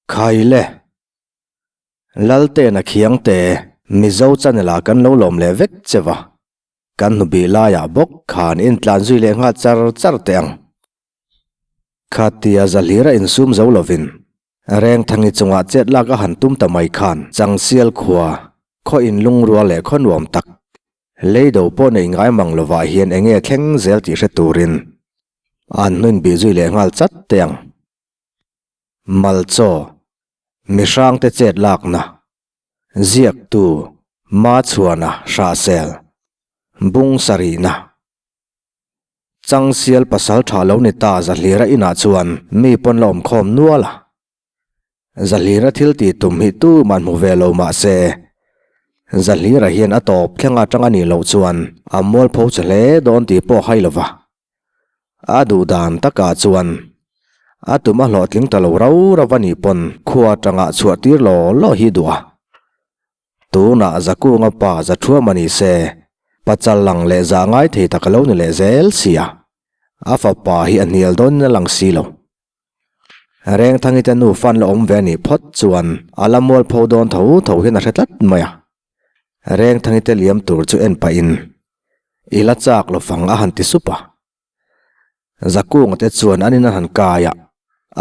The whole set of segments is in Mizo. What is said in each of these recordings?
Khaile. Laltena Khiangte, Mizo channel ah kan lo lawm leh vek che va. Kan hnubih laiah bawk khan intlan zui leh nghal char char teh ang. Khatia Zahlira insum zo lovin Rengthangi chungah chet lak a han tum ta mai khan Changsial khua, khaw inlungrual leh khaw nuam tak, leido pawh neih ngai mang lovah hian enge thleng zel tih hre turin an hnuinbih zui leh nghal chat teh ang. Malchaw, Mihrangte chet lakna, Ziaktu, Machhuana Hrahsel, Bung Sarihna. Changsial pasal tha lo ni ta Zahlira inah chuan mi pawn la awm khawm nual a. Zahlira thil tih tum hi tuman hmu ve lo mah se, Zahlira hian a tawp thleng atang a nih loh chuan a mualpho che hle dawn tih pawh hai lo va. A duh dan takah chuan a tum a hlawhtling ta lo rau rau a nih pawn khua atanga chhuah tir law law hi duh a. Tunah Zakunga pa Zathuama ni se, pachal lang leh zah ngai thei tak a lo ni leh zel si a, a fapa hi a hnial dawnin a lang si lo. Rengthangi te nu fan la awm ve a nih phawt chuan a la mualpho dawn tho tho hian a hre tlat mai a. Rengthangi te liam tur chu en pahin I la chak lo fang a han ti sup a. Zakunga te chuan an in a han kai a,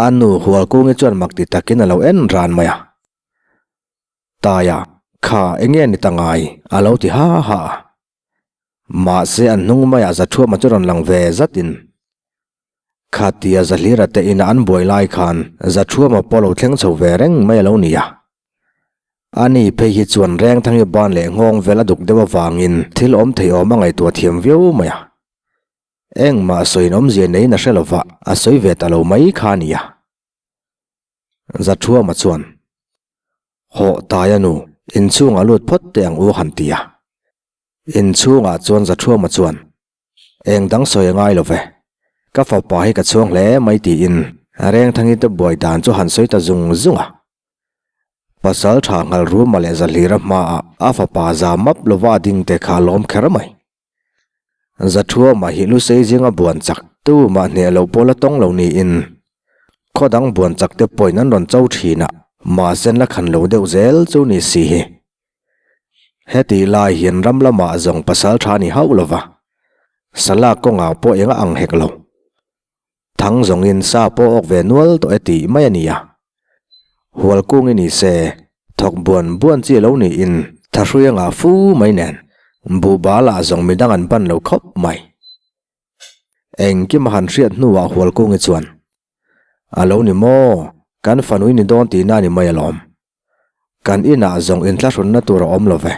a nu Hualkungi chuan mak ti takin a lo en ran mai a. Taia, kha enge ni ta ngai? a lo ti ha ha a. Mahse an hnung maiah Zathuama chu rawn lang ve zatin Khatia Zahlira te ina an buai lai khan Zathuama pawh lo thleng chho ve reng mai a lo ni a. Ani phei hi chuan Rengthangi ban leh nghawng vel a duk deuh avangin thil awm thei awm a ngaihtuah thiam viau mai a. Engmah sawiin awmzia neiin a hre lova, a sawi ve ta lo mai kha a ni a. Zathuama chuan, Hawh Taia nu, inchhungah lut phawt teh ang u han ti a. Inchhungah chuan Zathuama chuan, Eng dang sawi a ngai lo ve. Ka fapa hi ka chhuang hle mai tiin Rengthangi te buai dan chu han sawi ta zung zung a. Pasal tha nghal Ruma leh Zahlira hmaah a fapa za map lova a ding te kha a lawm kher mai. Zathuama hi Lusei zinga buan chak tu mah hneh loh pawh la tawng lo niin khaw dang buan chak te pawhin an rawn cho thin a, mahse an la khan lo deuh zel chu ni si hi. Heti lai hian ram lamah zawng pasal tha ni hauh lova, Sala kawngah pawh eng a ang hek lo. Thang zawngin sa pawh awk ve nual tawh e tih mai a ni a. Hualkungi ni se, thawk buan buan chi a lo niin thahrui a ngah fu mai nen, buhbal ah zawng midang an ban lo khawp mai. Engkim a han hriat hnuah Hualkungi chuan, A lo ni maw, kan fanui ni dawn tihna a ni mai alawm. Kan inah zawng inthlahrunna tur a awm lo ve.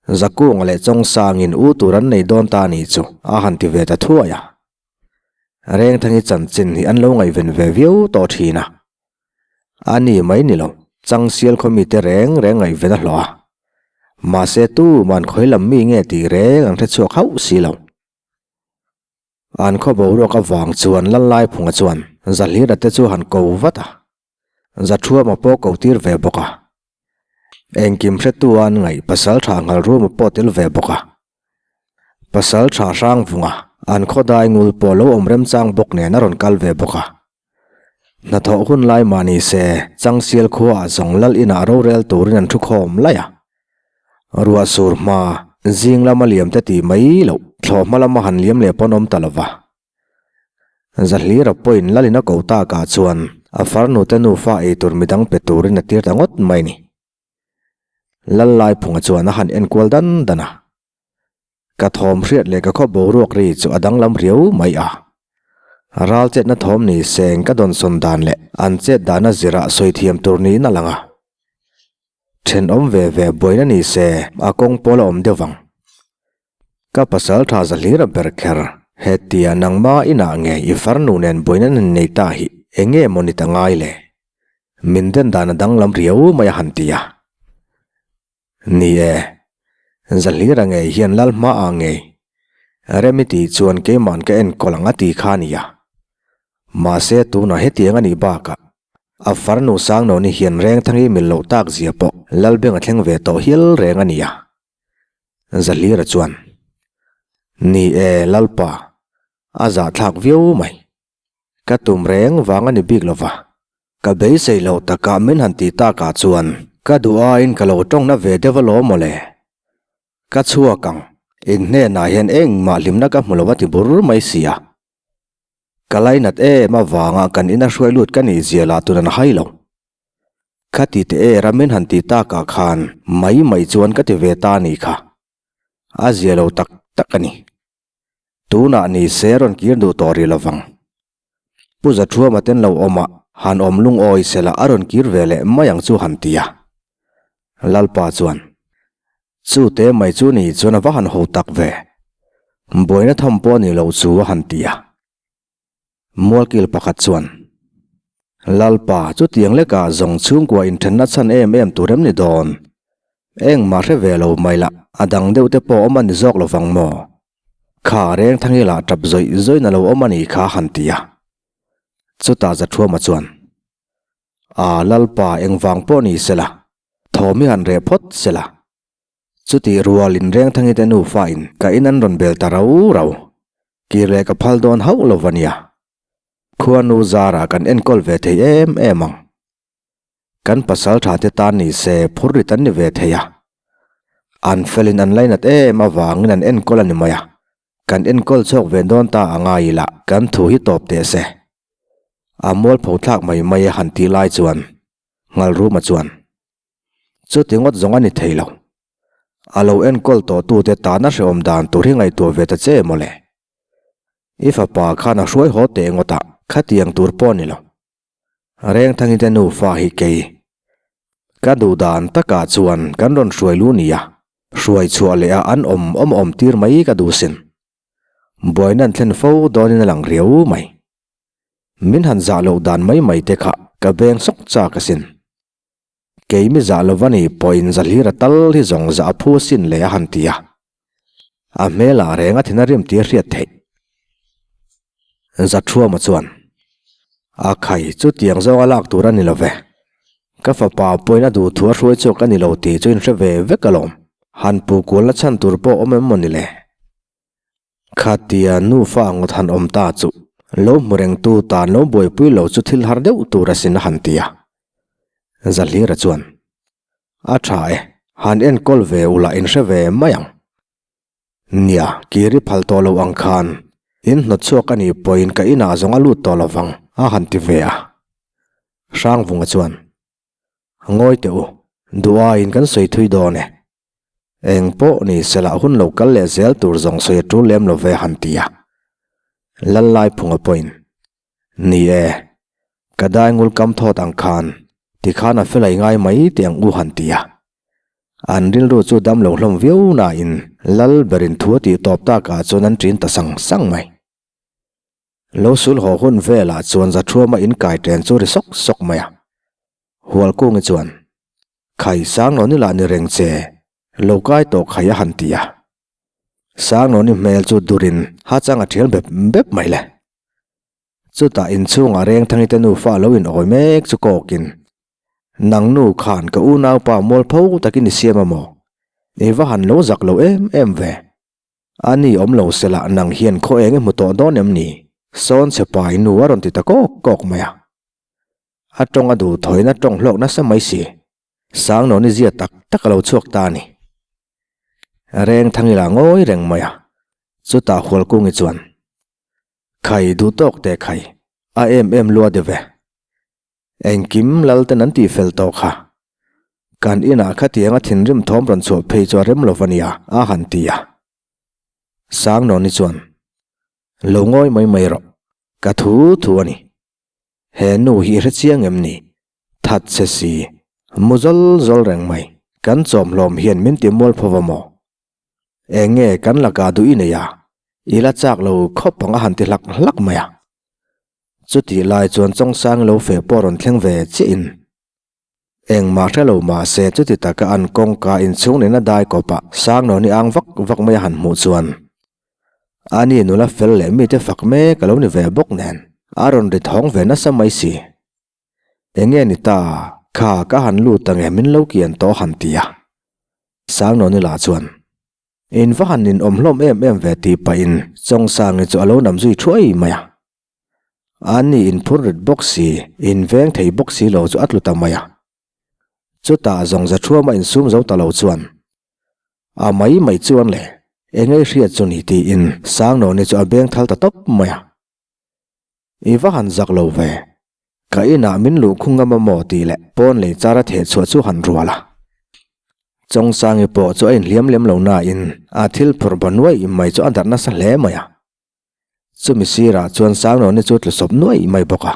Zakunga leh Chawngsangin u tur an nei dawn ta ni chu a han ti ve ta thuai a. Rengthangi chanchin hi an lo ngaihven ve viau tawh thin a. A ni mai ni lo, Changsial khaw mite reng reng ngaihven a hlawh a. Mahse tuman khawi lam mi nge tih reng an hrechhuak hauh si lo. An khaw boruak avang chuan Lallaiphunga chuan Zahlira te chu han ko vat a. Zathuama pawh ko tir ve bawk a. Engkim hretu an ngaih pasal tha nghal ruma pawh tel ve bawk a. Pasal tha hrang vunga an khawdai ngul pawh lo awm remchang bawk nen a rawn kal ve bawk a. Hnathawh hun lai mah ni se Changsial khuaah zawng lal inah rorel turin an thu khawm laih a. Ruah sur hma zing lama liam te tih mai loh thlawh hma lama han liam leh pawn awm ta lo va. Zahlira pawhin Lalina ko takah chuan a farnu te nufa ei tur midang pe turin a tir ta ngawt mai ni. Lal Laiphunga chuan a han enkual dan dan a. Ka thawm hriat leh ka khaw boruak ri chu a danglam riau mai a. Ral chetna thawm ni seng ka dawnsawn dan leh an chet dana zirah sawi thiam tur niin a lang a. Thenawm ve ve buaina ni se a kawng pawl a awm deuh vang. Ka pasal tha za hlir a ber kher. Hetia nangma inah nge i farnu nen buaina nan nei ta hi enge maw ni ta ngai le? Min den dan a danglam riau mai a han ti a. Ni e, Zahlira ngei hian lal hmaah ngei Remi tih chuan keima'n ka enkawl ang a ti kha a nia. Mahse tunah hetiang a nih bakah a farnu Sangnawni hian Rengthangi mil loh tak zia pawh Lalbeng a thleng ve tawh hial reng a nia. Zahlira chuan, Ni e, Lalpa, a zahthlak viau mai. Ka tum reng vang a ni bik lo va. Ka beisei loh takah min han ti takah chuan ka duh aiin ka lo tawngna ve deuh alawm mawle. Ka chhuak ang, in hnenah hian engmah hlimna ka hmu lo a ti bur mai si a. Ka lainat em avanga kan ina hruai lut ka nih zia lah tun an hai lo. Ka ti teh e ramin han ti takah khan mai mai chuan ka ti ve ta a nih kha. A zia lo tak tak a ni. Tunah ni se rawn kir duh tawh rih lovang. Pu Zathuama ten lo awm a, han awm lungawi sela a rawn kir ve leh mai ang chu han ti a. Lalpa chuan, Chu te mai chu ni chuan a va han ho tak ve. Buaina tham pawh ni lo chu a han ti a. Mualkil pakhat chuan, Lalpa, chutiang lekah zawng chhungkua inthenna chhan em em tur em ni dawn? Engmah hre ve lo mai lah, a dang deuh te pawh awm a ni zawk lovang maw? Kha reng thang ila tap zawih zawih na lo awm a nih kha han ti a. Chutah Zathuama chuan, A Lalpa engvang pawh ni sela, thawm hi han reh phawt sela. Chutih rualin Rengthangi te nufa in ka in an rawn bel ta rau rau. Kir leh ka phal dawn hauh lo va nia. Khuanu zarah kan enkawl ve thei em em ang. Kan pasal tha te tan ni se phur rit an ni ve thei a. An felin an lainat em avangin an enkawl a ni mai a. Kan enkawl chhuak ve dawn ta a ngai ila kan thu hi tawp teh se. A mualpho thlak mai mai a han tih lai chuan Ngalruma chuan Chuti ngawt zawng a ni thei lo. A lo enkawl tawh tute tana hrehawm dan tur hi ngaihtuah ve ta che mawle. I fapa khan a hruai haw teh ngawt a, khatiang tur pawh a ni lo. Rengthangi te nufa hi kei ka duh dan takah chuan kan rawn hruai lu nia, hruai chhuah leh a an awm awm awm tir mai ka duh sin. Buaina an thlen fo dawnin a lang riau mai. Min han zah loh dan mai mai te kha ka beng sawk chak asin. Kei mi zah lova ni pawhin Zahlira tal hi zawng zah a phu sin leh a han ti a. A hmelah reng a thin a rim tih a hriat theih. Zathuama chuan, A khai, chutiang zawnga lak tur a ni lo ve. Ka fapa pawhin a duh thu a hruai chhuak a ni lo tih chu inhre ve vek alawm. Han pu kualna chhan tur pawh awm em maw ni le? Khatia nufa ngawt han awm ta chu lo hmu rengtu tan lo buaipui lo chu thil har deuh tur asin a han ti a. Zahlira chuan, A tha e, han enkawl ve ula inhre ve mai ang. Nia, kiri phal tawh lo ang khan in hnawt chhuak a nih pawhin ka inah zawng a lut tawh lovang a han ti ve a. Hrangvunga chuan, Ngawi teh u, duhaiin kan sawi thui dawn e. Eng pawh ni sela hun lo kal leh zel tur zawng sawi a tul lem lo ve han ti a. Lallai phunga pawhin, Ni e, ka daingul kam thawt ang khan tikhan a felai ngai mai teh ang u han ti a. An rilru chu dam lo hlawm viau nain lal berin thu a tih tawp takah chuan an ṭin ta sang sang mai. Lo sul haw hun velah chuan Zathuama inkai ṭen chu ri sawk sawk mai a. Hualkungi chuan, Khai Sanglawni lah ni reng che, lo kai tawh khai a han ti a. Sanglawni hmel chu durin ha chang a ṭhial bep bep mai le. Chutah inchhungah Rengthangi te nufa lo inawi mek chu kawkin, Nang nu khan ka unaupa mualpho takin i siam a maw? I va han lo zak lo em em ve. A ni awm lo sela nang hian khaw eng i hmu tawh dawn em ni? Sawn chhe pa i nu a rawn ti ta kawk kawk mai a. A tawng a duh thawiin a tawng hlawk nasa mai si. Sangnawn i zia tak tak a lo chhuak ta a ni. Reng Thangila ngawi reng mai a, chutah Hualkungi chuan, Khai duh tawk teh khai, a em em lua deuh e. Engkim lal ten an tih fel tawh kha. Kan inah khatianga thinrim thawm rawn chhuah phei chu a rem lo va nia, a han ti a. Sangnawni chuan, Lo ngawi mai mai rawh, ka thu thu a ni. He nu hi i hre chiang em ni? That che si, mu zawl zawl reng mai, kan chawmhlawm hian min ti mual pho va maw? Eng nge kan lakah duh i nei a? I la chak lo khawp ang a han ti hlak hlak mai a. Chutih lai chuan Chawngsang lo feh pawh rawn thleng ve chiah in engmah hre lo mah se chuti taka an kawngka inchhung nena dai kawpah Sangnawn i ang vak vak mai a han hmuh chuan ani nula fel leh mite fak mek a lo ni ve bawk nen a rawn ri thawng ve nasa mai si. Enge ni ta, kha ka han lut ange min lo kian tawh han ti a. Sangnawni lah chuan, In va han ninawm hlawm em em ve tih pahin Chawngsangi chu a lo nam zui thuai mai a. Ani inphur rit bawk si, inveng thei bawk si lo chu a tlu ta mai a. Chutah zawng Zathuama insum zo ta lo chuan, A mai mai chuan le, engei hriat chu ni tiin Sangnawni chu a beng thal ta tawp mai a. I va han zak lo ve, ka inah min luh khung ngam a maw tih leh pawn lei char a theh chhuah chu han rual a. Chawngsangi pawh chu a inhliam lem lo nain a thil phurh ba nuai mai chu a darh nasa hle mai a. Chumi sirah chuan Sangnawni chu tlu sawp nuai mai bawk a.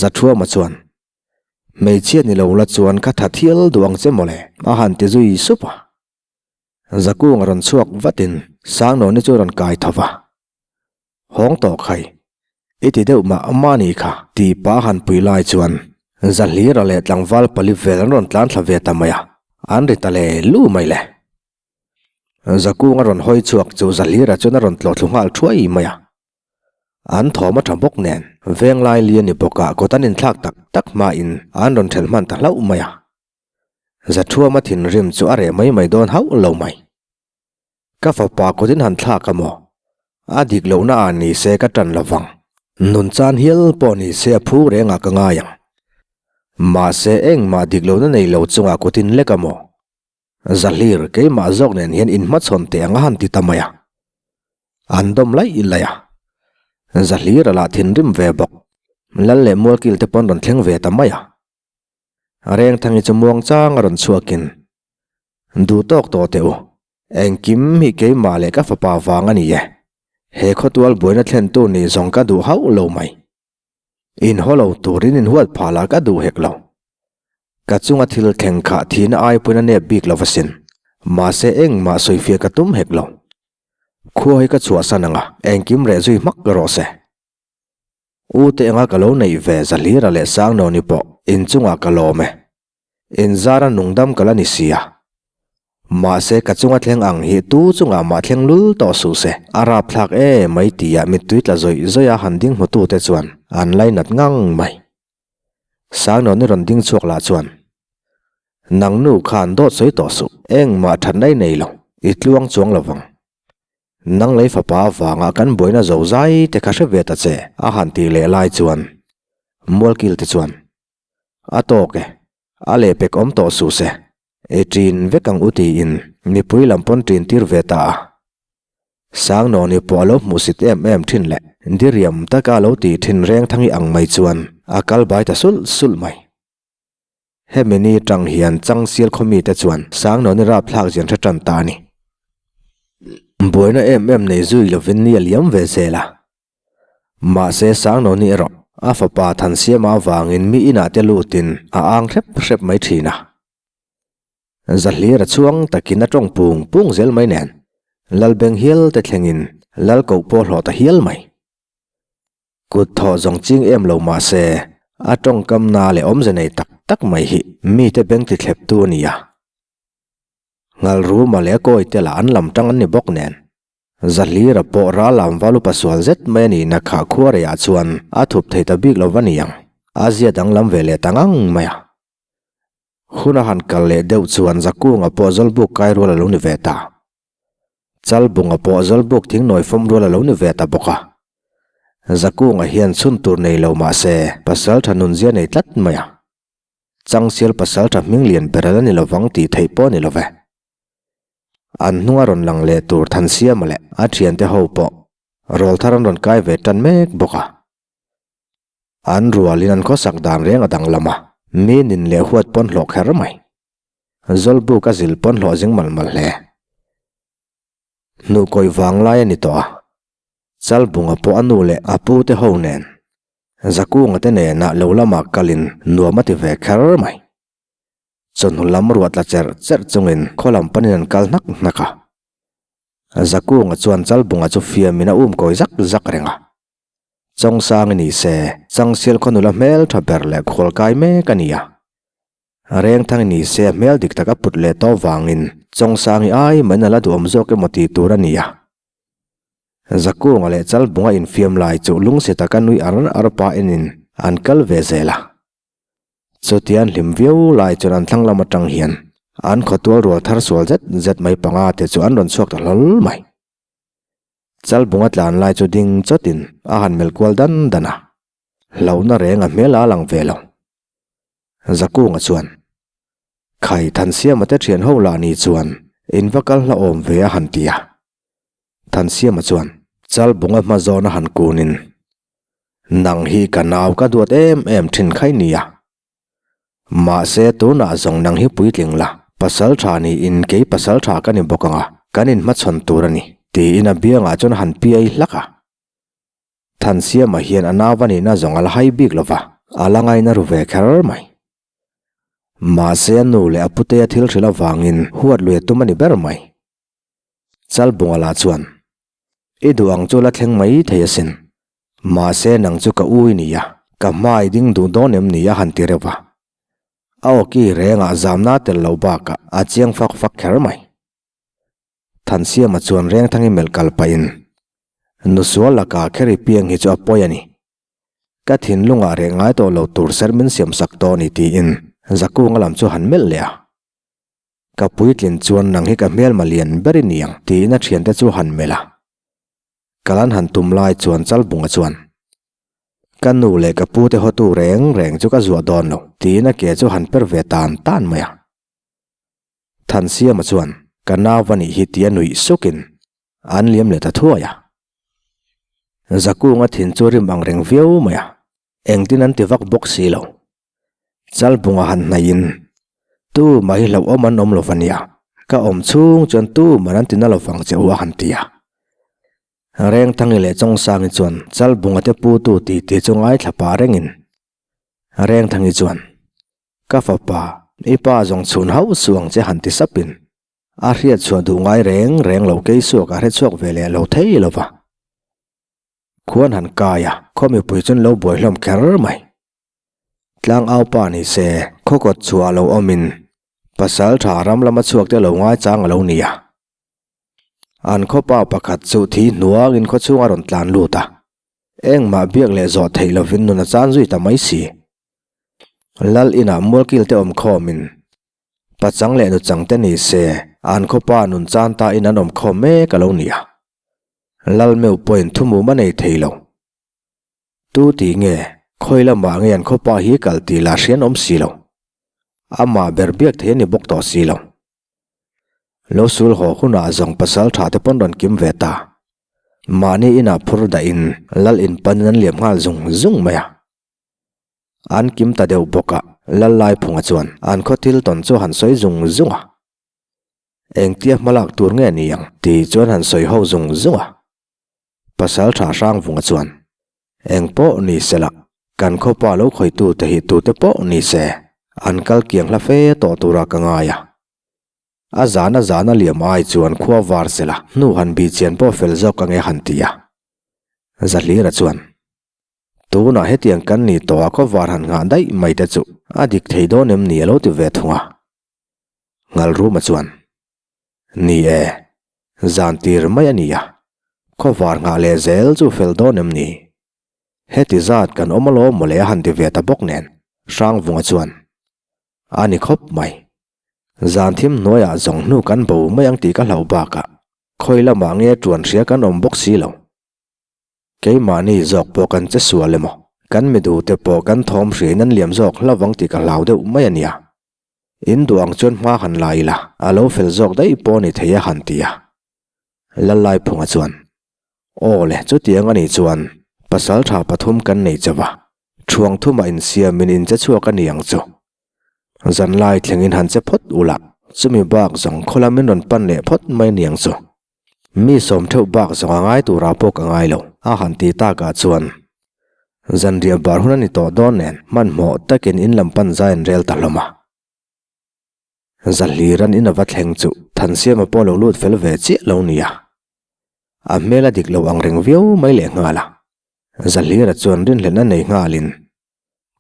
Zathuama chuan, Hmeichhia ni lo la chuan ka tha thial duh ang che mawle a han ti zui sup a. Zakung a rawn chhuak vatin Sangnawni chu a rawn kai tho va. Hawng tawh khai, i ti deuh mah mah ni kha tih pa han pui lai chuan Zahlira leh tlangval pali vel an rawn tlan thla ve ta mai a, an ri ta le lu mai le. Zakung a rawn hawi chhuak chu Zahlira chuan a rawn tlawh thlu nghal thuai mai a. An thawm a tha bawk nen venglai li a ni bawk a kawt an inthlak tak tak hmain an rawn thelh hman ta hlauh mai a. Zathuama thinrim chu a reh mai mai dawn hauh lo mai. Ka fapa kawtin han thlak a maw? A dik lohna ah ni se ka tan lo vang. Nun chan hial pawh ni se a phu reng ah ka ngai ang. Mahse engmah dik lohna nei lo chungah kawtin lek a maw? Zahlir keimah zawk nen hian inhmachhawn teh ang a han ti ta mai a. An dawm laih laih a. Zahlir a lah thinrim ve bawk. Lal leh Mualkil te pawn rawn thleng ve ta mai a. Rengthangi chu muang chang a rawn chhuakin, Duh tawk tawh teh u, engkim hi keimah leh ka fapa vang a ni e. He khawtual buaina thlentu nih zawng ka duh hauh lo mai. Inhaw lo turin inhuat phah lah ka duh hek lo. Ka chunga thil thleng kha thihna ai pawhin a nep bik lo asin. Mahse engmah sawifiah ka tum hek lo. Khua hi ka chhuahsan ang a, engkim reh zui hmak rawh se. U te enga ka lo neih ve Zahlira leh Sangnawni pawh inchungah ka lawm e. Inzara nungdam ka la ni si a. Mahse ka chunga thleng ang hi tu chungah mah thleng lul tawh suh se, a rapthlak e mai tia mittui tla zawih zawih a han ding hmutute chuan an lainat ngang mai. Sangnawni rawn ding chhuak lah chuan, Nang nu khan dawt sawi tawh suh, engmah thatna i nei lo, i tluang chuang lo vang. Nang lei fapa avanga kan buaina zo zai te kha hre ve ta che, a han tih leh lai chuan Mualkil te chuan, A tawk e, a lehpek awm tawh suh se, e ṭin vek ang u tiin mipui lam pawn ṭin tir ve ta a. Sangnawni pawh a lo hmuhsit em em ṭhin leh diriam taka a lo tih ṭhin Rengthangi ang mai chuan a kal bai ta sulh sulh mai. Hemi ni tang hian Changsial khaw mite chuan Sangnawni rapthlak zian hre tan ta a ni. Buaina em em nei zui lovin ni a liam ve zel a. Mahse Sangnawni erawh a fapa Thansiama avangin mi inah te lutin a ang hrep hrep mai thin a. Zahlir a chhuang takin a tawng pung pung zel mai nen Lalbeng hial te thlengin Lal koh pawh hlawh ta hial mai. Kut thawh zawng ching em lo mah se, a tawngkam na leh awmze nei tak tak mai hi mite beng ti thleptu a ni a. Ngalruma leh a kawite lah an lam tang an ni bawk nen. Zahlira pawh Ralam val upa sual zet mai a nihna kha khuareiah chuan a thup thei ta bik lo va ni ang, a zia danglam ve leh ta ngang mai a. Hun a han kal leh deuh chuan Zakunga pawh Zawlbuk kai rual a lo ni ve ta. Chalbunga pawh Zawlbuk thingnawi fawm rual a lo ni ve ta bawk a. Zakunga hian chhun tur nei lo mah se pasal tha nunzia nei tlat mai a. Changsial pasal tha hming lian ber a la ni lovang tih theih pawh a ni lo ve. An hnunga rawn lang leh tur Thansiama leh a thiante ho pawh rawlthar an rawn kai ve tan mek bawk a. An rualin an khawsak dan reng a danglam a, mi nin leh huat pawn hlawh kher mai. Zawlbuk a zil pawn hlawh zing mal mal hle. Hnuhkawih vang lai a ni tawh a, Chalbunga pawh a nu leh a pu te ho nen, Zakunga te nena lo lamah kalin nuam a ti ve kher mai. Chawhnu lam ruah tla cherh cherh chungin khaw lam panin an kal hnak hnak a. Zakunga chuan Chalbunga chu fiamin a um kawi zak zak reng a. Chawngsang i ni se, Changsial khaw nula hmel tha ber leh khual kai mek a ni a. Rengthang i ni se a hmel dik tak a put leh tawh vangin Chawngsang i ai mai nala duhawm zawk emaw tih tur a ni a. Zakunga leh Chalbunga infiam lai chu lungsi taka nui ar ar pa enin an kal ve zel a. Chutia an hlim viau lai chuan an thlang lam atang hian an khawtual rual thar sual zet zet mai panga te chu an rawn chhuak ta hlawl mai. Chalbunga tlan lai chu ding chawtin a han melh kual dan dan a, hlauhna reng a hmel a lang ve lo. Zakunga chuan, Khai Thansiama te thian ho lah ni chuan in va kal hla awm ve a han ti a. Thansiama chuan Chalbunga hma zawn a han kunin, Nang hi ka nau ka duat em em thin khai nia. Mahse tunah zawng nang hi puitling la, pasal tha niin kei pasal tha ka ni bawk ang a, kan inhmachhawn tur a ni, tiin a biangah chuan a han piai hlak a. Thansiama hian a nau a nihna zawng a la hai bik lo va, a la ngaina ru ve kher mai. Mahse a nu leh a putea thil hrilh avangin huat lui a tum a ni ber mai. Chalbunga lah chuan, I duh ang chu la thleng mai thei asin. Mahse nang chu ka ui nia, ka hmai ding duh dawn em ni a han ti reuh a. A awki rengah zamna tel lo bakah a chiang fak fak kher mai. Thansiama chuan Rengthangi melh kal pahin, Nusual lakah kher i piang hi chu a pawi a ni. Ka thinlungah reh ngai tawh lo tur ser min siam sak tawh a ni tiin Zakunga lam chu han melh leh a. Ka puitlin chuan nang hi ka hmelma lian ber i ni ang tiin a thiante chu han melh a. Kal an han tum lai chuan Chalbunga chuan, Ka nu leh ka pu te hotu reng reng chu ka zuah dawn lo, tiin a ke chu han per ve tan tan mai a. Thansiama chuan, Ka nau va nih hi tia nuih sukin an liam leh ta thuai a. Zakunga thin chu rim ang reng viau mai a, engtin an ti vak bawk si lo. Chalbunga han hnaihin, Tu mah hi hlauhawm an awm lo va nia, ka awm chhung chuan tu man an ti na lo vang che u a han ti a. Rengthangi leh Chawngsangi chuan Chalbunga te pu tu ti ti chu ngaithla pah rengin Rengthangi chuan, Ka fapa, i pa zawng chhun hauh suh ang che han ti sapin a hriat chhuah duh ngai reng reng lo keisuak a hrechhuak ve leh lo thei lo va. Khuan han kai a, khaw mipui chuan lo buai hlawm kher mai. Tlang au pa ni se, khaw kawt chhuah lo awmin pasal tha ram lama chhuak te lo ngai chang a lo ni a. An khaw pa pakhat chu thi hnuangin khaw chhung a rawn tlan lut a, engmah biak leh zawh theih lovin nun a chan zui ta mai si. Lal inah mualkil te awm khawmin pachang leh nuchang te ni se, an khaw pa nun chan ta in an awm khawm mek a lo ni a. Lal meuh pawhin thumum a nei thei lo. Tu tih nge, khawi lamah nge an khawpa hi kal tih lah hrian awm si lo. Amah ber biak thei a ni bawk tawh si lo. Lo sul haw hunah zawng pasal tha te pawn rawn kim ve ta. Mahni inah phur dahin lal in panin an liam nghal zung zung mai a. An kim ta deuh bawk a, lal Laiphunga chuan an khaw thil tawn chu han sawi zung zung a. Engtia hmalak tur nge ni ang tih chuan han sawi ho zung zung a. Pasal tha Hrangvunga chuan, Eng pawh ni se la, kan khawpa lo khawitute hi tute pawh ni se, an kal kiang hla fe tawh tura ka ngai a. A zana zana liam ai chuan khua var se la, hnu han bih chian pawh fel zawk ange han ti a. Zahlira chuan, Tunah hetiang kan ni tawh a khaw var han nghah daih mai te chu a dik thei dawn em ni a lo ti ve thung a. Ngalruma chuan, Ni e, zan tir mai a ni a, khawvar nghah leh zel chu fel dawn em ni? Heti zat kan awm alawm mawle a han ti ve ta bawk nen, Hrangvunga chuan, A ni khawp mai. Zan thim hnuaiah zawng hnu kan bo mai ang tih ka hlauh bakah khawi lamah nge ṭuan hria kan awm bawk si lo. Keimahni zawk pawh kan che sual emaw, kan mi duhte pawh kan thawm hriain an liam zawk hlavang tih ka hlau deuh mai a nia. In duh ang chuan hma han la ila, a lo fel zawk daih pawh ni thei a han ti a. Lalaiphunga chuan, Aw le, chutiang a nih chuan pasal tha pathum kan nei chauh a, thuang thumah insiamin in che chhuak a ni ang chu. Zanlai thlengin han che phawt ula, chumi bak zawng khaw lamin rawn pan leh phawt mai ni ang chu. Mi sawm theuh bak zawng a ngai turah pawh ka ngai lo, a han ti takah chuan zanriah bar hun a ni tawh dawn nen hmanhmawh takin in lam pan zai an rel ta hlawm a. Zahliran in a va thleng chu Thansiama pawh lo lut fel ve chiah lo nia. A hmel a dik lo ang reng viau mai leh nghal a. Zahlira chuan rinhlelhna nei nghalin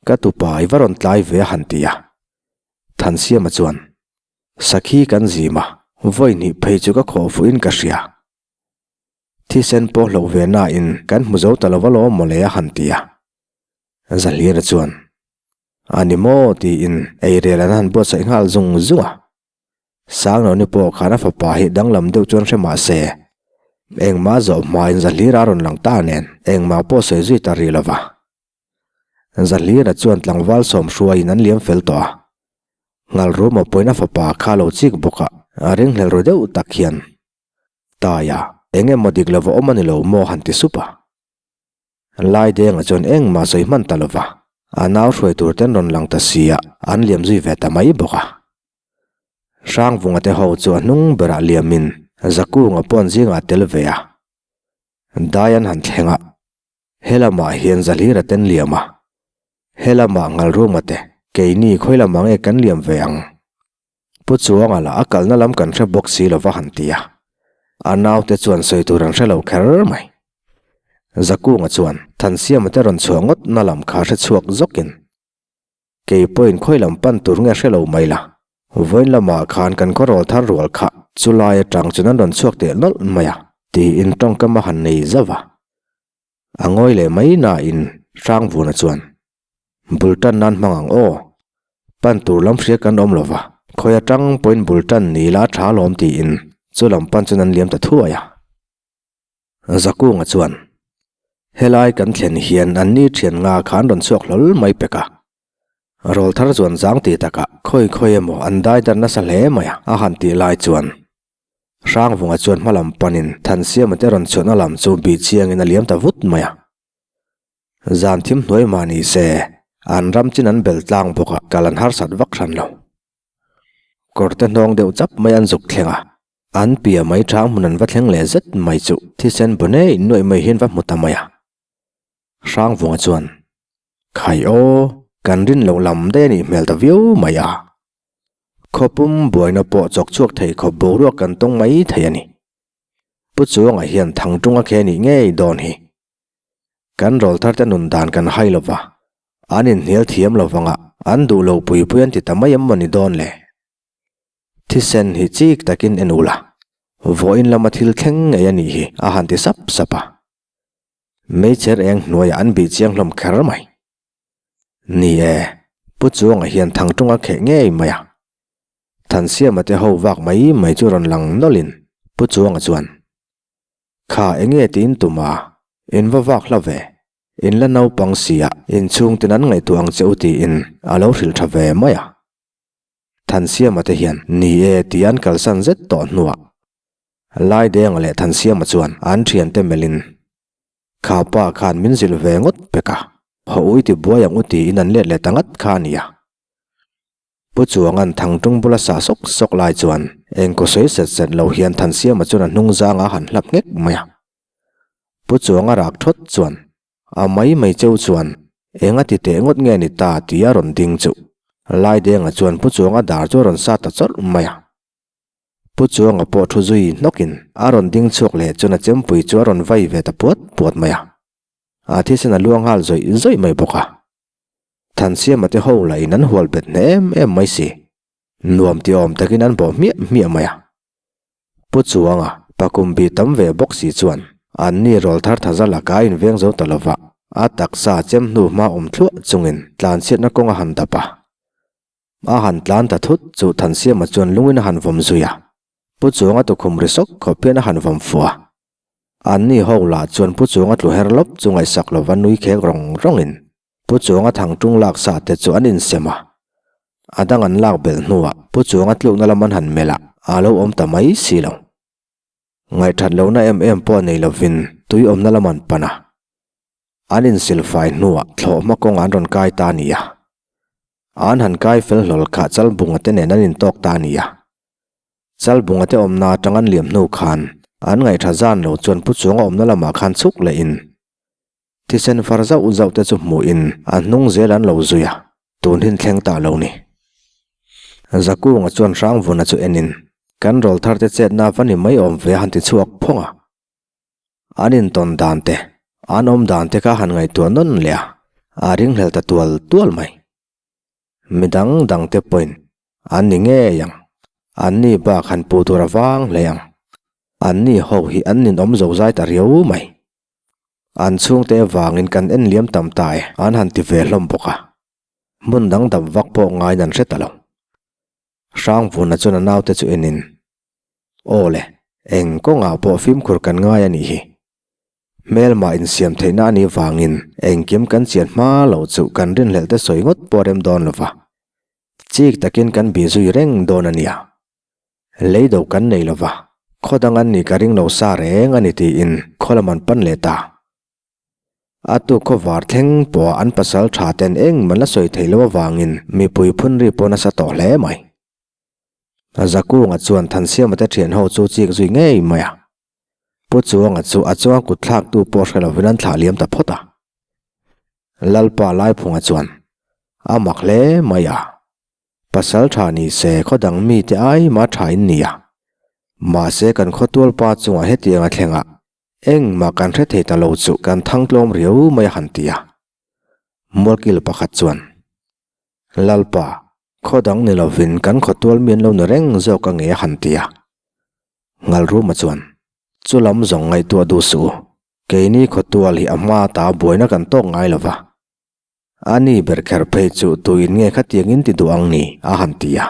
Ka tupa i va rawn tlai ve a han ti a. Thansiama chuan, Sakhi kan zim a, vawi hnih phei chu ka khawh fuhin ka hria. Thisen pawh hloh ve nain kan hmu zo ta lo alawm mawle a han ti a. Zahlira chuan, A ni maw? tiin eirel an han buatsaih nghal zung zung a. Sanglo ni pawh khan a fapa hi danglam deuh chuan hre mah se. Engmah zawh hmain Zahlira a rawn lang ta nen engmah pawh sawi zui ta rih lova. Zahlira chuan tlangval sawm hruaiin an liam fel tawh a. Ngalruma pawhin a fapa kha a lo chik bawk a, a ringhlel ru deuh tak hian, Taia, eng emaw dik lova awm a ni lo maw han ti sup a. Laidenga chuan engmah sawi hman ta lova, a nau hruai tur ten rawn lang ta si a, an liam zui ve ta mai bawk a. Hrangvunga te ho chu a hnung berah liamin Zakunga pawn zingah a tel ve a. Dai an han thleng a, he lamah hian Zahlira ten liam a, he lamah Ngalruma te keini khawi lamah nge kan liam ve ang? Pu Chuanga lah a kalna lam kan hre bawk si lova han ti a, a naute chuan sawi tur an hre lo kher mai. Zakunga chuan Thansiama te rawn chhuah ngawt na lam kha hre chhuak zawkin, Kei pawhin khawi lam pan tur nge hre lo mai la, vawiin lamah khan kan khaw rawl thar rual kha chu lai atang chuan an rawn chhuak teh nawlh mai a, tiin tawngkam a han nei zauh a. A ngawi leh mai nain Hrangvuna chuan, Bul tan nan hmang ang aw, pan tur lam hria kan awm lo va, khawi atang pawhin bul tan ni la a tha alawm tiin chu lam pan chuan an liam ta thuai a. Zakunga chuan, Helai kan thlen hian an ni thian nga kha an rawn chhuak hlawl mai pek a. Rawl thar chuan zang ti takah khawi khawi emaw an dai dar nasa hle mai a, a han tih lai chuan Hrangvunga chuan hma lam panin Thansiama te rawn chhuahna lam chu bih chiangin a liam ta vut mai a. Zan thim hnuai mah ni se, an ram chin an bel tlang bawk a, kal an harsat vak hran lo. Kawrte hnawng deuh chap mai an zuk thleng a, An pia mai chang hmun an va thleng leh zet mai chu thisen bu nei nuaih mai hian va hmu ta mai a. Hrangvunga chuan, Khai aw, kan rin loh lam daih a nih hmel ta viau mai a. Khawpum buaina pawh chawk chhuak thei khawp boruak kan tawng mai thei a ni. Pu Chuanga hian Thangtunga khi a nih ngei dawn hi. Kan rawl thar te nun dan kan hai lo va, an inhnial thiam lo vanga an duh lo pui pui an ti ta mai em maw ni dawn le? Thisen hi chik takin en ula, vawiin lama thil thleng ngei a nih hi a han ti sap sap a. Meichher eng hnuaiah an bih chiang hlawm kher mai. Ni e, Pu Chuanga hian Thangtunga kheh ngei mai a. Thansiama te ho vak mai mai chu rawn lang nawlhin Pu Chuanga chuan, Kha enge tiin tum a, in va vak hla ve, in la naupang sia inchhungten an ngaihtuah ang che u tiin a lo hrilh tha ve mai a. Thansiama te hian ni e tih an kalsan zet tawh hnuah Laidenga leh Thansiama chuan an thiante melhin Kha pa khan min zilh ve ngawt pek a, haw ui ti buai ang u tiin an let leh ta ngat kha a nia. Pu Chuanga'n Thangtung bula sah sawk sawk lai chuan engkaw sawi set set lo hian Thansiama chuan a hnung zanga a han hlap nghek mai a. Pu Chuanga rak thawt chuan A mai mai cheu chuan eng a ti teh ngawt nge ni ta tih a rawn ding chuh. Laidenga chuan Pu Chuanga dar chu a rawn sat ta chawrh mai a. Pu Chuanga pawh thu zui hnawkin a rawn ding chhuak leh chuan a chempui chu a rawn vai ve ta puat puat mai a. A thisen a luang nghal zawih zawih mai bawk a. Thansiama te ho lahin an hual bet hneh em em mai si. Nuam ti awm takin an bawh hmiah hmiah mai a. Pu Chuanga, pakum bi tam ve bawk si chuan an ni rawl thar tha zal a inveng zo ta lova, a taksa chem hnu hma awm thluah chungin tlanchhiatna kawng a han dap a. A han tlan ta thut chu Thansiama chuan lungin a han vawm zui a, Pu Chuanga tukhum ri sawk khawp hian a han vawm fuh a. An ni ho lah chuan Pu Chuanga tlu her lawp chu ngaihsak lova nui khek rawng rawngin Pu Chuanga thangtung lak sa te chu an insem a, a dang an lak belh hnuah Pu Chuanga tlukna lam an han melh a, a lo awm ta mai si lo. Ngaihthat lohna em em pawh nei lovin tui awmna lam an pan a, an insilfai hnuah thlawhhma kawngah an rawn kai ta a ni a. An han kai fel hlawl kha Chalbunga te nen an intawk ta a ni a. Chalbunga te awmna atang an liam hnu khan an ngaihtha zan lo chuan Pu Chuanga awmna lamah khan chhuk lehin Thisen far zauh zauh te chu hmuhin a hnung zel an lo zui a, tun hin thleng ta lo ni. Zakunga chuan Hrangvuna chu enin, Kan rawl thar te chetna va ni mai awm ve a han ti chhuak phawng a. An intawn dan te, an awm dan te kha han ngaihtuah nawn leh a, a ringhlel ta tual tual mai. Mi dang dang te pawhin an ni ngei ang, an ni bak han puh tur a vang hle ang. An ni ho hi an ninawm zo zai ta riau mai. An chhungte vangin kan en liam tam ta e, an han ti ve hlawm bawk a. Hmun dang dap vak pawh ngaiin an hre ta lo. Hrangvuna chuan a naute chu enin, Aw le, Eng kawngah pawh fimkhur kan ngai a nih hi. Hmelmah insiam theihna a nih vangin engkim kan chian hma loh chu kan rinhlelh te sawi ngawt pawh a rem dawn lo va. Chik takin kan bih zui reng dawn a nia. Lei do kan nei lo va, khaw dang an nih ka ring lo sa reng a ni tiin khaw lam an pan leh ta. A tuk khaw var thleng pawh an pasal tha ten engmah la sawi theih loh avangin mipui phun ri pawh nasa tawh hle mai. Zakunga chuan Thansiama te thian ho chu chik zui ngei mai a. Pu Chuanga chu a chuang kut thlaktu pawh hre lovin an thlah liam ta phawt a. Lalpa Laiphunga chuan a mak hle mai a. Pasal tha ni se khaw dang mite ai mah tha in ni a. Mahse kan khawtual pa chungah hetiang a thleng a, engmah kan hre thei ta lo chu kan thang tlawm riau mai a han ti a. Mualkil pakhat chuan, Lalpa, khaw dang ni lovin kan khawtual mi an lo ni reng zawk a nge a han ti a. Ngalruma chuan, Chu lam zawng ngaihtuah duh suh u, keini khawtual hi a hma ta buaina kan tawk ngai lo va. A ni ber kher phei chu tuin nge khatiang in ti duh ang ni a han ti a.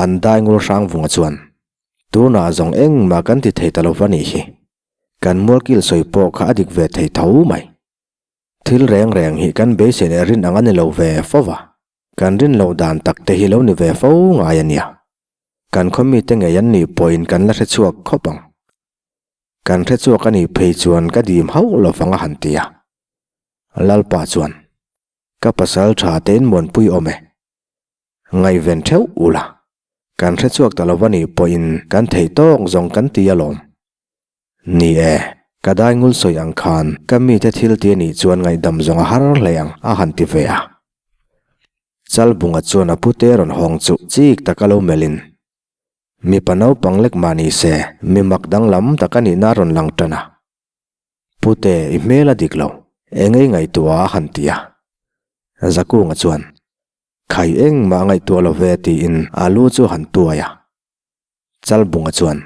An dai ngul hrang vunga chuan, Tunah zawng engmah kan ti thei ta lo va nih hi. Kan mualkil sawi pawh kha a dik ve thei tho mai. Thil reng reng hi kan beisei leh rin ang a ni lo ve fo va, kan rin loh dan tak te hi lo ni ve fo ngai a nia. Kan khaw mite ngei an nih pawhin kan la hre chhuak khawp ang. Kan hre chhuak a nih phei chuan ka dim hauh lo vang a han ti a. Lalpa chuan, Ka pasal tha tein muanpui awm e. Ngaihven theuh ula, kan hre chhuak ta lo va nih pawhin kan theih tawk zawng kan ti alawm. Ni e, ka dai ngul sawi ang khan ka mite thil ti anih chuan ngaihdam zawng a har hle ang a han ti ve a. Chalbunga chuan a pute rawn hawng chu chik taka lo melhin, Mipa naupang lek mah ni se, mi mak danglam tak a nihna a rawn lang tan a. Pute, i hmel a dik lo, engei ngaihtuah a han ti a. Zakunga chuan, Khai engmah a ngaihtuah lo ve tiin a lu chu a han tuai a. Chalbunga chuan,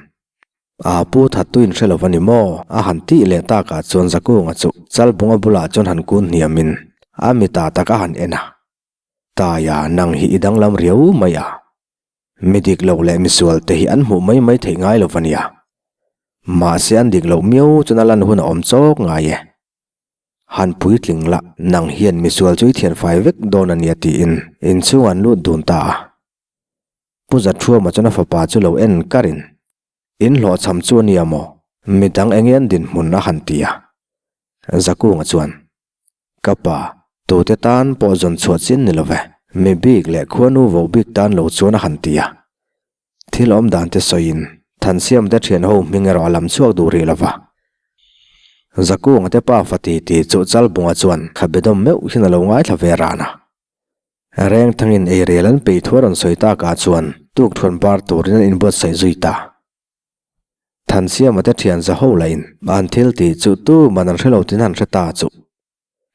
A pu thattu in hre lo va ni maw? a han tih leh takah chuan Zakunga chu Chalbunga bulah chuan han kun hniamin a mitah tak a han en a. Taia, nang hi i danglam riau mai a. Mi dik lo leh misual te hi an hmuh mai mai theih ngai lo va nia. Mahse an dik loh miau chuan a lan hun a awm chawk ngai e. Han puitling la, nang hian misual chu i thianfai vek dawn a nia tiin inchhung an lut dun ta a. Pu Zathuama chuan a fapa chu lo en karin, In hlawhchham chu a nia maw? Midang eng en dinhmun a han ti a. Zakunga chuan, Ka pa, tute tan pawh zawn chhuah chin ni lo ve, mi bik leh khuanu vo bik tan lo chuan a han ti a. Thil awm dan te sawiin Thansiamte thian ho hming erawh a lam chhuak duh rih lo va. Zakunga te pa fa titi chu Chalbunga chuan khabedawm meuh hian a lo ngaithla ve ran a. Rengthangin eirel an peih thu a rawn sawi takah chuan tukthuan bar turin an inbuatsaih zui ta. Thansiama te thian za ho lahin an thil tih chu tuman an hre lo tin han hre ta chu.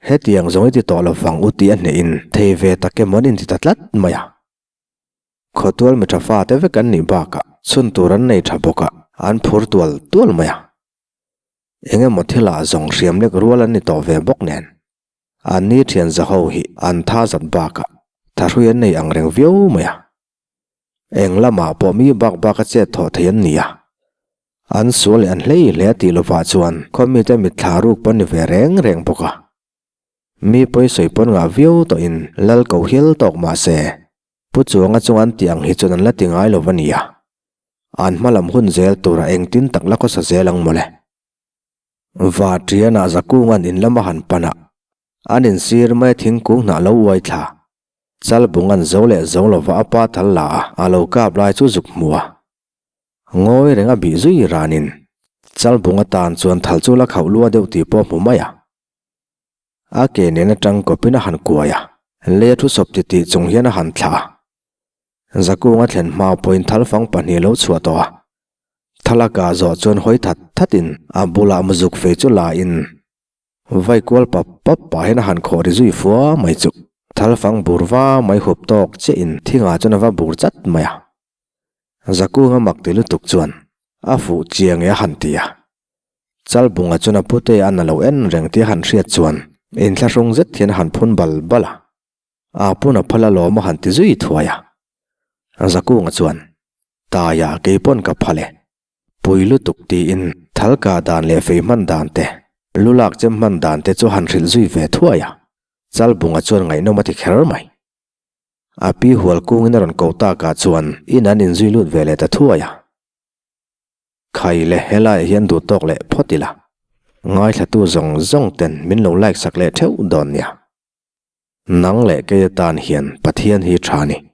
Hetiang zawng i ti tawh lo vang u tih a hnehin thei ve tak emaw an inti ta tlat mai a. Khawtual mi tha fate vek an nih bakah chhun tur an nei tha bawk a, an phur tual tual mai a. Eng emaw thilah zawng hriam lek rual an ni tawh ve bawk nen. An ni thian zaho hi an tha zat bakah thahrui an nei ang reng viau mai a. Eng lamah pawh mi bak bak a chet thawh thei an ni a. An sual leh an hlei hle a tih lovah chuan khaw mite mitthla ruk pawn ni ve reng reng bawk a. Mi pawi sawi pawn ngah viau tawhin lal ko hial tawk mah se, Pu Chuanga chung an tih ang hi chuan an la ti ngai lo va ni a. An hma lam hun zel tura engtin tak la khawsa zel ang mawle. Va ṭianah Zakunga'n in lama han pan a, an insir mai a thingkung hnah lo uai thla. Chalbunga'n zo leh zo lova a pa thal la a, a lo kap lai chu zuk hmu a. Ngawi reng a bih zui ranin Chalbunga tan chuan thal chu la khauh lua deuh tih pawh a hmu mai a. A ke nen atang kawpin a han kuai a, lei a thu sawp titih chung hian a han thlah a. Zakunga thlen hma pawhin thal fang pahnih a lo chhuah tawh a. Thalaka zawh chuan hawi that thatin a bulah muzuk fei chu la in vai kual pap pap pah hian a han khawh ri zui fua mai chu. Thal fang bur va mai hup tawk chiah in thingah chuan a va bur chat mai a. Zakunga mak ti lutuk chuan a fuh chiang e a han ti a. Chalbunga chuan a pute an a lo en reng tih a han hriat chuan inthlahrung zet hian a han phun bal bal a. A pun a phal alawm a han ti zui thuai a. Zakunga chuan, Taia keipawn ka phal e. Pui lutuk tiin thal kah dan leh fei hman dan te, lu lak chem hman dan te chu han hrilh zui ve thuai a, Chalbunga chuan ngaihnawm a ti kher mai. A pi hual kungin a rawn ko takah chuan in an inzui lut ve leh ta thuai a. Khai le helaiah hian duh tawk leh phawt ila, ngaithlatu zawng zawng ten min lo like sak leh theuh dawn nia. Nang leh kei atan hian Pathian hi tha ni.